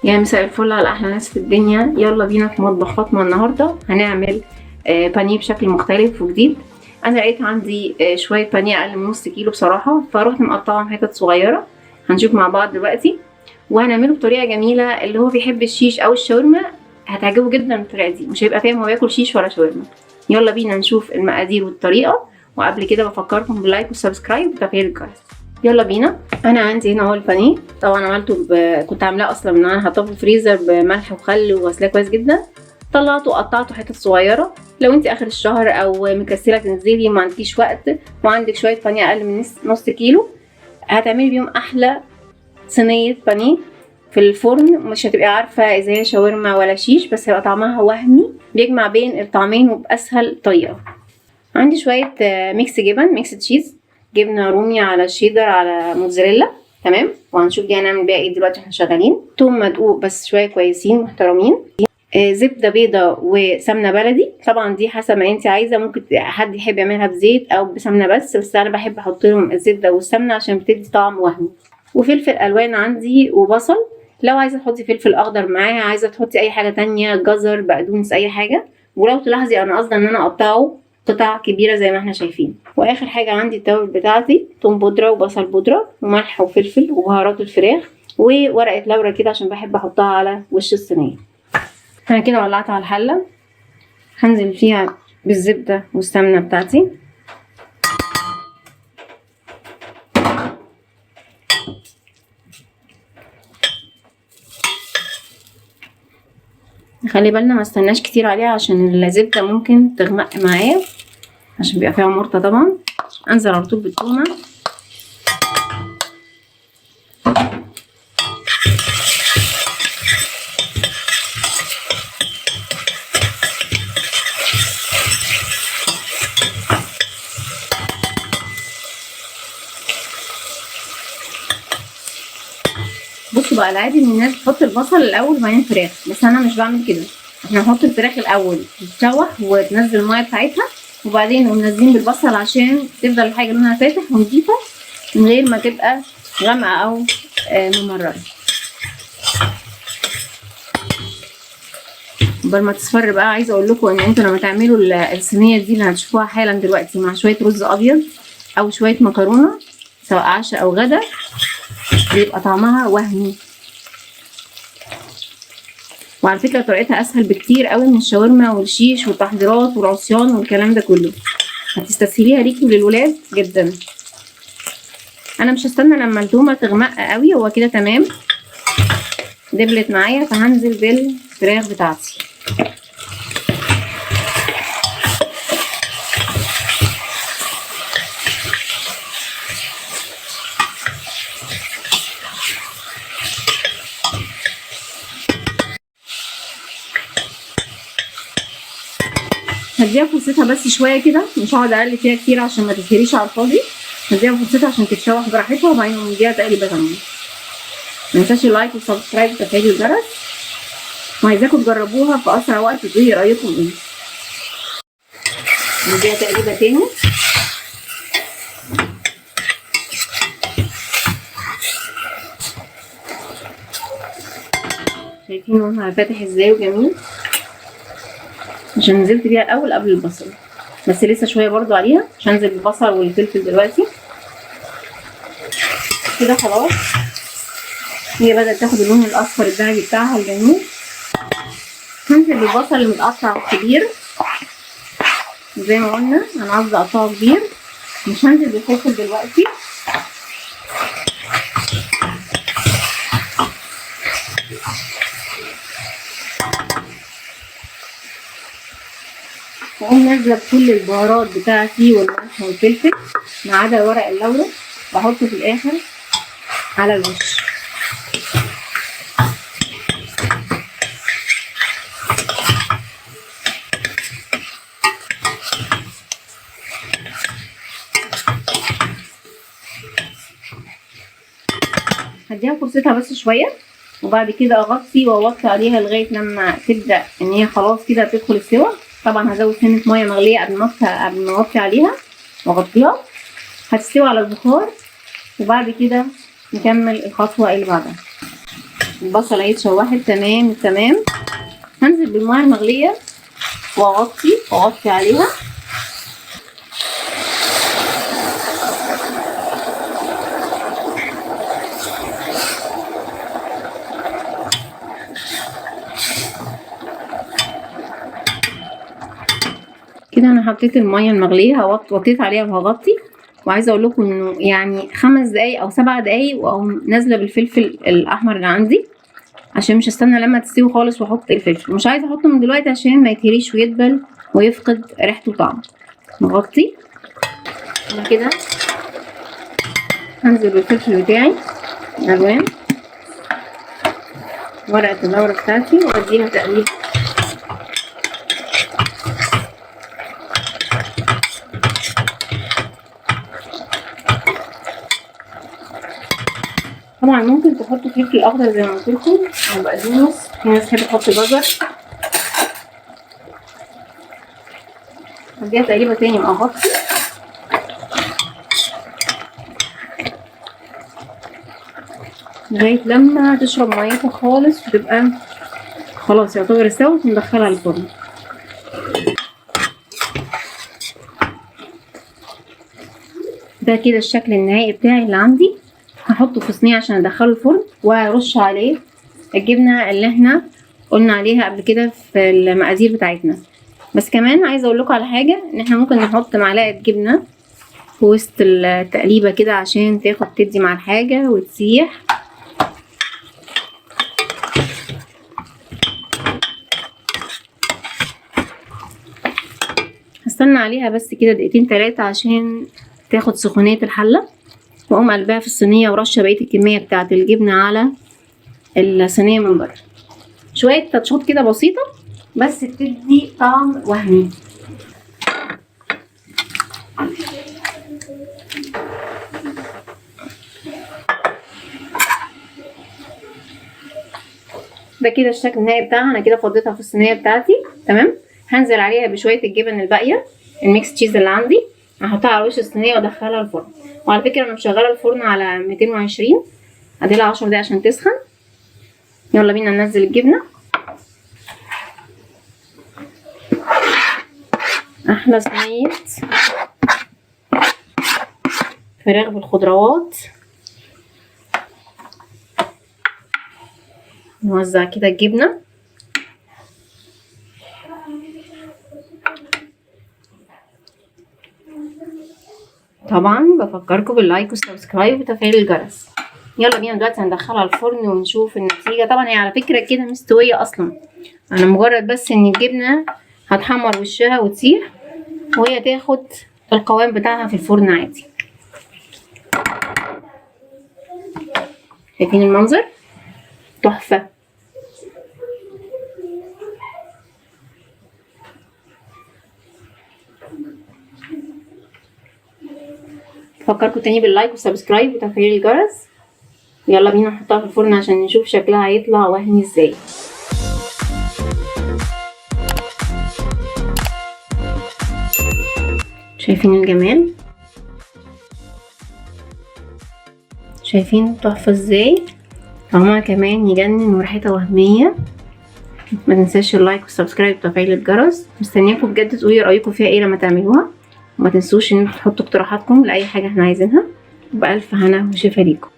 يا مساء الفل على احلى ناس في الدنيا. يلا بينا في مطبخ فاطمة. النهارده هنعمل بانيه بشكل مختلف وجديد. انا لقيت عندي شوية بانيه اقل من نص كيلو بصراحة، فروحت مقطعهم حتت صغيرة. هنشوف مع بعض دلوقتي، وهنعمله بطريقة جميلة. اللي هو بيحب الشيش او الشاورما هتعجبه جدا الطريقة دي، مش هيبقى فاهم هو بياكل شيش ولا شاورما. يلا بينا نشوف المقادير والطريقة، وقبل كده بفكركم بال like وال subscribe وتفعيل الجرس. يلا بينا. انا عندي هنا اهو البانيه، طبعا عملته كنت عاملاه اصلا من انا حاطاه في الفريزر بملح وخل وغسلاه كويس جدا. طلعته وقطعته حتت صغيرة. لو انت اخر الشهر او مكسله تنزلي وما عندكيش وقت وعندك شوية بانيه اقل من نص كيلو، هتعملي بيهم احلى صينية بانيه في الفرن. مش هتبقي عارفه اذا هي شاورما ولا شيش، بس هيبقى طعمها وهمي، بيجمع بين الطعمين وباسهل طريقه. عندي شوية mix جبن، mix cheese، جبنه رومي على شيدر على موتزاريلا، تمام. وهنشوف دي هنعمل بيها ايه دلوقتي واحنا شغالين. توم مدقوق بس شوية كويسين محترمين، زبدة بيضة وسمنه بلدي. طبعا دي حسب ما انت عايزه، ممكن حد يحب يعملها بزيت او بسمنه بس انا بحب احط لهم الزبدة والسمنه عشان بتدي طعم وهمي. وفلفل الوان عندي وبصل. لو عايزه تحطي فلفل اخضر معاها، عايزه تحطي اي حاجة تانية، جزر، بقدونس، اي حاجة. ولو تلاحظي انا قصدي ان انا اقطعه قطع كبيرة زي ما احنا شايفين. واخر حاجة عندي التوابل بتاعتي، توم بودره وبصل بودره وملح وفلفل وبهارات الفراخ وورقة لورا كده عشان بحب احطها على وش الصينية. انا كده ولعت على الحلة، هنزل فيها بالزبده والسمنه بتاعتي. خلي بالنا ما استناش كتير عليها عشان الزبدة ممكن تغمق معايا، عشان بيبقى فيها مرطه طبعا. انزل على طول بالتومه. بصوا بقى، العادي ان الناس بتحط البصل الاول وبعدين الفراخ، بس انا مش بعمل كده. احنا نحط الفراخ الاول تتشوح وتنزل المية بتاعتها، وبعدين نقوم نازلين بالبصل عشان تفضل الحاجة لونها فاتح ونضيفه من غير ما تبقى غامقه او ممرره. قبل ما تصفر بقى، عايزه اقول لكم ان انتوا لما تعملوا الصينية دي اللي هتشوفوها حالا دلوقتي مع شوية رز ابيض او شوية مكرونه، سواء عشاء او غدا، بيبقى طعمها وهمي. وعلى فكرة طريقتها اسهل بكتير قوي من الشاورما والشيش والتحضيرات والعصيان والكلام ده كله، هتستسهليها ليكي وللولاد جدا. انا مش هستنى لما التومه تغمق قوي، هو كده تمام دبلت معايا، فهنزل بالفراخ بتاعتي. هديها فرصتها بس شوية كده، مش هقعد اقلب فيها كتير عشان ما تتهريش على الفاضي. هديها فرصتها عشان تتشوح براحتها، وبعدين نديها تقليبه تانية. ما تنساش ال like وال subscribe وتفعيل الجرس، وعايزاكم تجربوها في اسرع وقت وتقولي رايكم ايه. نديها تقليبه تاني. شايفين لونها فاتح ازاي وجميل، عشان نزلت بيها الاول قبل البصل، بس لسه شوية برضو عليها عشان انزل بالبصل والفلفل دلوقتي. كده خلاص هي بدات تاخد اللون الاصفر الذهبي بتاعها الجميل. هنزل بالبصل المتقطع كبير زي ما قلنا، انا عاوزه اقطعه كبير، مش هنزل بالفلفل دلوقتي. واقوم نازله بكل البهارات بتاعتي والملح والفلفل ما عدا ورق اللورا، بحطه في الاخر على الوش. هديها فرصتها بس شوية، وبعد كده اغطي واوطي عليها لغاية لما تبدا ان هي خلاص كده تدخل السوا. طبعا هزود سنة مية مغليه قبل ما اوطي عليها واغطيها. هتستوي على البخار، وبعد كده نكمل الخطوة اللي بعدها. البصله اهي اتشوحت تمام تمام. هنزل بالمية المغليه واغطي عليها. كده انا حطيت المية المغليه، وطيت عليها وهغطي. وعايزه اقول لكم انه يعني 5 دقايق او 7 دقايق واقوم نازله بالفلفل الاحمر اللي عندي، عشان مش هستنى لما تستوي خالص واحط الفلفل. مش عايزه احطه من دلوقتي عشان ما يتهريش ويدبل ويفقد ريحته وطعمه. نغطي انا كده. هنزل بالفلفل بتاعي الالوان، ورقة اللورة بتاعتي، واديها تقليب. طبعا ممكن تحطوا فلفل اخضر زي ما قلت لكم او بقدونس، في ناس بتحب تحط جزر. اديها تقليبه تاني واغطي. لغاية لما تشرب ميتها خالص وتبقى خلاص يعتبر استوت، وندخلها الفرن. ده كده الشكل النهائي بتاعي اللي عندي. هحطه في صينية عشان ادخله الفرن، وارش عليه الجبنة اللي احنا قلنا عليها قبل كده في المقادير بتاعتنا. بس كمان عايزه اقول لكم على حاجة، ان احنا ممكن نحط معلقه جبنه في وسط التقليبه كده عشان تاخد تدي مع الحاجة وتسيح. هستنى عليها بس كده دقيقتين 3 عشان تاخد سخونيه الحلة، واقوم قلبها في الصينية ورشه بقية الكمية بتاعه الجبنة على الصينية من بره. شوية تاتشات كده بسيطة بس بتدي طعم وهمي. ده كده الشكل النهائي بتاعها. انا كده فضيتها في الصينية بتاعتي تمام. هنزل عليها بشوية الجبن الباقية ال mix cheese اللي عندي، هحطها على وش الصينية وادخلها الفرن. وعلى فكرة انا مشغله الفرن على 220، اديلها 10 دقايق عشان تسخن. يلا بينا ننزل الجبنة. احلى صينية فراخ بالخضروات. نوزع كده الجبنة. طبعا بفكركم بال like وال subscribe وتفعيل الجرس. يلا بينا دلوقتي هندخلها الفرن ونشوف النتيجة. طبعا هي على فكرة كده مستوية اصلا، انا مجرد بس ان الجبنة هتحمر وشها وتسيح وهي تاخد القوام بتاعها في الفرن عادي. شايفين المنظر؟ تحفة. فكركم تاني بال like وال subscribe وتفعيل الجرس. يلا بينا نحطها في الفرن عشان نشوف شكلها هيطلع وهمي ازاي. شايفين الجمال؟ شايفين تحفة ازاي؟ طعمها كمان يجنن وريحتها وهمية. ما تنساش ال like وال subscribe وتفعيل الجرس. مستنياكم بجد تقولي رايكم فيها ايه لما تعملوها، وما تنسوش ان انتوا تحطوا اقتراحاتكم لاي حاجة احنا عايزينها. وبألف هنا وشفا ليكم.